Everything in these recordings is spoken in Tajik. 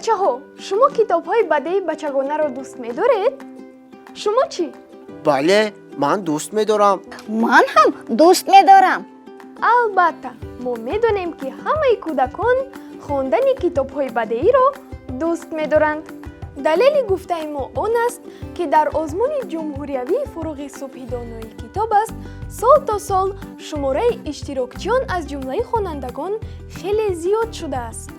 Бачаҳо, шумо китобҳои бадеи бачагонаро дӯст медоред? Шумо чӣ? Бале, ман дӯст медорам. Ман ҳам дӯст медорам. Албатта, мо медонем, ки ҳамаи кӯдакон хондани китобҳои бадеиро дӯст медоранд. Далели гуфтаи мо он аст, ки дар озмуни ҷумҳуриявии «Фуруғи субҳи доноӣ китоб аст» сол то сол шумораи иштирокчиён, аз ҷумлаи хонандагон, хеле зиёд шудааст.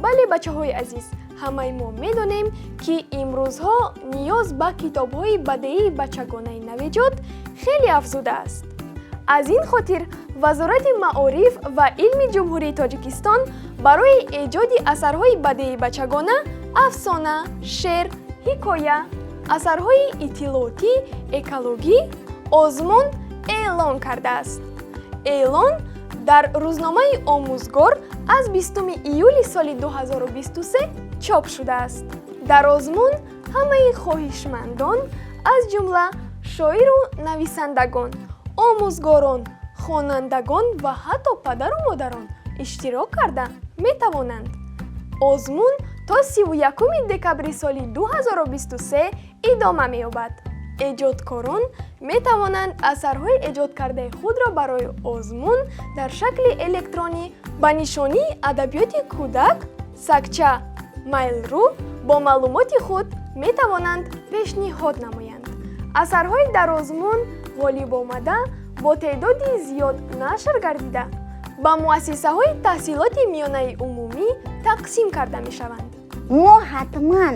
Бале, бачаҳои азиз, ҳамаи мо медонем, ки имрӯзҳо ниёз ба китобҳои бадеии бачагонаи навеҷод хеле афзудааст. Аз ин хотир Вазорати маориф ва илми Ҷумҳурии Тоҷикистон барои эҷоди асарҳои бадеии бачагона: афсона, шеър, ҳикоя, асарҳои иттилоотӣ, экологӣ озмун эълон кардааст. Эълон дар рӯзномаи «Омӯзгор» аз 20 июли соли 2023 чоп шудааст. Дар озмун ҳамаи хоҳишмандон, аз ҷумла шоиру нависандагон, омӯзгорон, хонандагон ва ҳатто падару модарон иштирок карда метавонанд. Озмун то 31 декабри соли 2023 идома меёбад. Эҷодкорон метавонанд асарҳои эҷодкардаи худро барои озмун дар шакли электронӣ ба нишонии adabiyotikуdak@mail.ru бо маълумоти худ метавонанд пешниҳод намоянд. Асарҳои дар озмун ғолиб омада, бо теъдоди зиёд нашр гардида, ба муассисаҳои таҳсилоти миёнаи умумӣ тақсим карда мешаванд. Мо ҳатман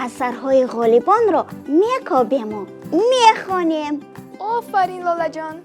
асарҳои ғолибонро мекобему мехонем. Офарин, Лолаҷон!